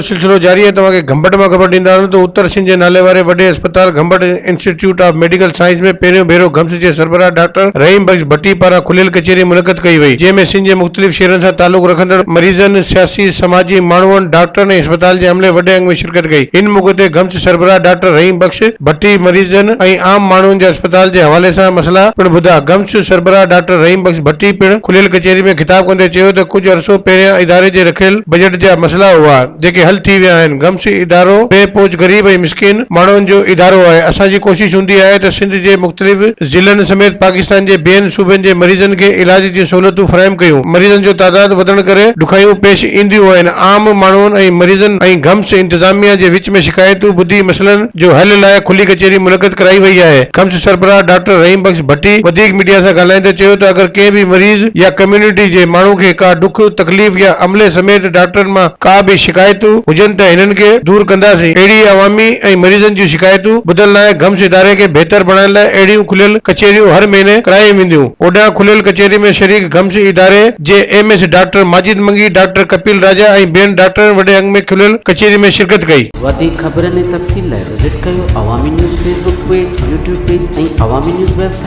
جو سلسلو جاري آهي توهان کي گهمبٽ مان خبر ڏيندا هلون ته اتر سنڌ جي نالي واري وڏي اسپتال Gambat institute of medical science ۾ پهريون ڀيرو گمس جي سربراهه ڊاڪٽر رحيم بخش ڀٽي پاران کليل ڪچهري منعقد ڪئي وئي جنهن ۾ سنڌ جي مختلف شهرن سان تعلق رکندڙ مريضن، سياسي، سماجي ماڻهن، ڊاڪٽرن ۽ اسپتال جي عملي وڏي انگ ۾ شرڪت ڪئي. ان موقعي تي گمس سربراهه ڊاڪٽر رحيم بخش ڀٽي مريضن ۽ عام ماڻهن جا اسپتال جي حوالي سان مسئلا پڻ ٻڌا. گمس سربراهه ڊاڪٽر رحيم بخش ڀٽي پڻ کليل ڪچهري ۾ خطاب ڪندي چيو ته ڪجهه عرصو پهريان اداري جي رکيل بجيٽ جا مسئلا هئا جيڪي حل ٿي ويا آهن. گمس ادارو بي پهچ غريب ۽ مسڪين ماڻهن جو ادارو آهي اسان جي ڪوشش هوندي آهي ته سنڌ جي مختلف ضلعن سميت پاڪستان جي ٻين صوبن جي مريضن کي علاج جون سهولتون فراهم ڪيون، مريضن جو تعداد وڌڻ ڪري ڏکايون پيش اينديون آهن، عام ماڻهن ۽ مريضن ۽ گمس انتظاميا جي وچ ۾ شڪايتون ٻڌي مسئلن جو حل لاء کلي ڪچهري منعقد ڪرائي وئي آهي، گمس سربراهه ڊاڪٽر رحيم بخش ڀٽي وڌيڪ ميڊيا سان ڳالهائيندي چيو ته اگر ڪنهن به مريض يا ڪميونٽي جي ماڻهو کي ڪا ڏک تڪليف يا عملي سميت ڊاڪٽرن مان ڪا به شڪايتون هجن ته هنن کي دور ڪنداسين، اهڙي عوامي ۽ مريضن جون شڪايتون ٻڌڻ لاء گمس اداري کي بهتر بڻائڻ لاء اهڙيون کليل ڪچهريون هر مهيني ڪرايون وينديون. هوڏانهن کليل ڪچهري ۾ شريڪ گمس اداري جي M S doctor Majid Mangi, doctor Kapil Raja ۽ ٻين ڊاڪٽرن وڏي انگ ۾ کليل ڪچهري ۾ شرڪت ڪئي. وڌيڪ خبرن ۽ تفصيل لاء وزٽ ڪيو Awami news Facebook page, YouTube page ۽ Awami news website.